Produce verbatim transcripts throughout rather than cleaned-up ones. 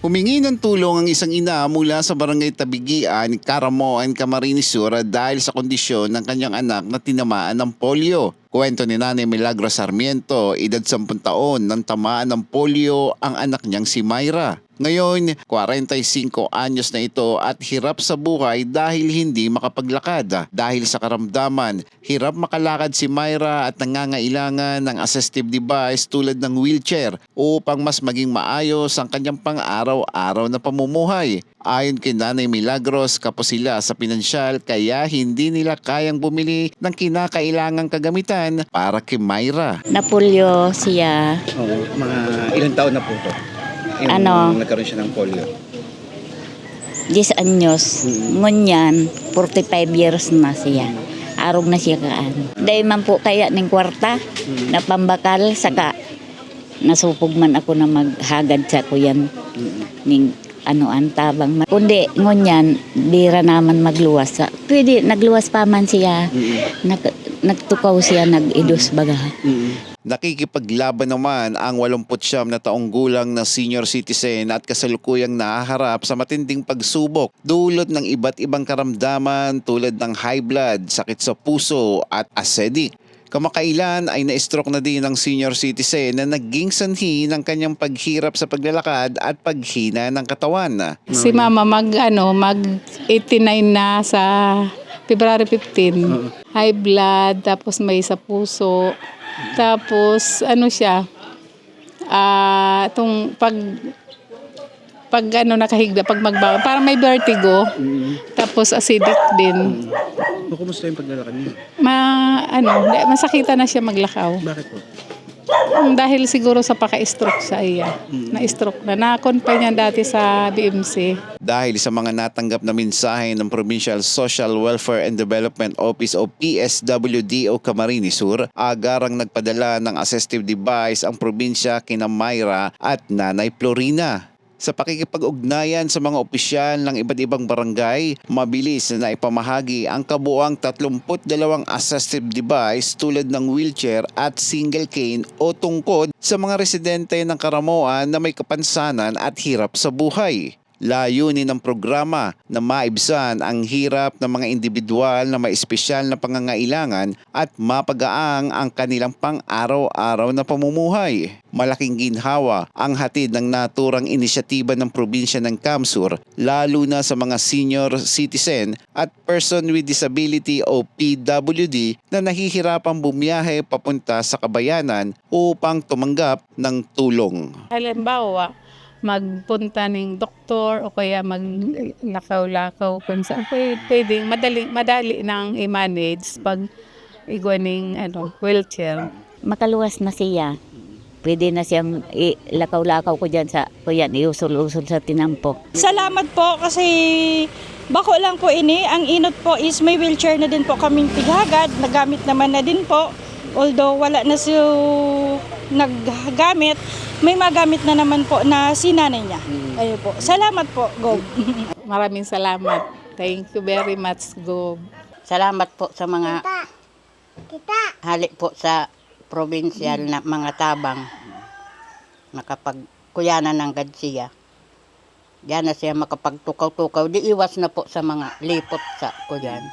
Humingi ng tulong ang isang ina mula sa Barangay Tabigian, Caramoan, Camarines Sur dahil sa kondisyon ng kanyang anak na tinamaan ng polio. Kwento ni Nanay Milagro Sarmiento, edad sampung taon nang tamaan ng polio ang anak niyang si Myra. Ngayon, kwarenta y singko anyos na ito at hirap sa buhay dahil hindi makapaglakad. Dahil sa karamdaman, hirap makalakad si Myra at nangangailangan ng assistive device tulad ng wheelchair upang mas maging maayos ang kanyang pang-araw-araw na pamumuhay. Ayon kay Nanay Milagros, kapos sila sa pinansyal kaya hindi nila kayang bumili ng kinakailangang kagamitan para kay Myra. Napulyo siya. Oo, mga ilang taon na po to? Yung Ano? Nagkaroon siya ng polio. Diyes anyos. Mm. Ngunyan, forty-five years na siya. Arog na siya kaan. Dahil man po kaya ning kwarta na pambakal, saka nasupog man ako na maghagad sa kuyan Mm. ning ano ang tabang man. Kundi ngunyan, dira naman magluwas. Sa, pwede, nagluwas pa man siya. Mm. Nag, nagtukaw siya, nag-idos baga. Mm. Nakikipaglaban naman ang walumput siyam na taong gulang na senior citizen at kasalukuyang nahaharap sa matinding pagsubok dulot ng iba't ibang karamdaman tulad ng high blood, sakit sa puso at acidic. Kamakailan ay na-stroke na din ang senior citizen na naging sanhi ng kanyang paghirap sa paglalakad at paghina ng katawan. Si mama mag ano, mag eighty-nine na sa February fifteen. High blood, tapos may sa puso. Tapos ano siya, ah, itong pag pag ano nakahigda, pag magbangon, parang may vertigo. Tapos acidic din. O, kumusta yung paglalakad niya? Ma ano, masakitan na siya maglakaw. Bakit po? Dahil siguro sa paka-stroke sa iya. Na-stroke na. Na-confine yan dati sa B M C. Dahil sa mga natanggap na mensahe ng Provincial Social Welfare and Development Office o P S W D o Camarines Sur, agarang nagpadala ng assistive device ang probinsya kina Myra at Nanay Florina. Sa pakikipag-ugnayan sa mga opisyal ng iba't ibang barangay, mabilis na naipamahagi ang kabuuang tatlumput dalawang assistive device tulad ng wheelchair at single cane o tungkod sa mga residente ng Caramoan na may kapansanan at hirap sa buhay. Layunin ng programa na maibsan ang hirap ng mga indibidwal na may espesyal na pangangailangan at mapagaang ang kanilang pang-araw-araw na pamumuhay. Malaking ginhawa ang hatid ng naturang inisyatiba ng probinsya ng CamSur, lalo na sa mga senior citizen at person with disability o P W D na nahihirapang bumiyahe papunta sa kabayanan upang tumanggap ng tulong. Halimbawa, magpunta ning doktor o kaya maglakaw-lakaw kung saan pwede, pwedeng madali, madali nang i-manage pag igwa ning ano, wheelchair. Makaluwas na siya. Pwede na siyang ilakaw-lakaw ko dyan sa kuyan, iusol-usol sa tinampo. Salamat po kasi bako lang po ini. Ang inot po is may wheelchair na din po kaming tighagad. Nagamit naman na din po. Although wala na siya naggamit, may magamit na naman po na sinanay niya. Ayun po. Salamat po, Gob. Maraming salamat. Thank you very much, Gob. Salamat po sa mga hali po sa probinsyal na mga tabang. Nakapagkuyanan ng gadsiya. Diyan na siya makapagtukaw-tukaw. Di iwas na po sa mga lipot sa kuyan.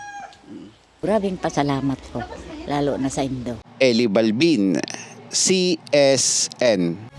Grabing pasalamat ko, lalo na sa indo. Eli Balbin, C S N.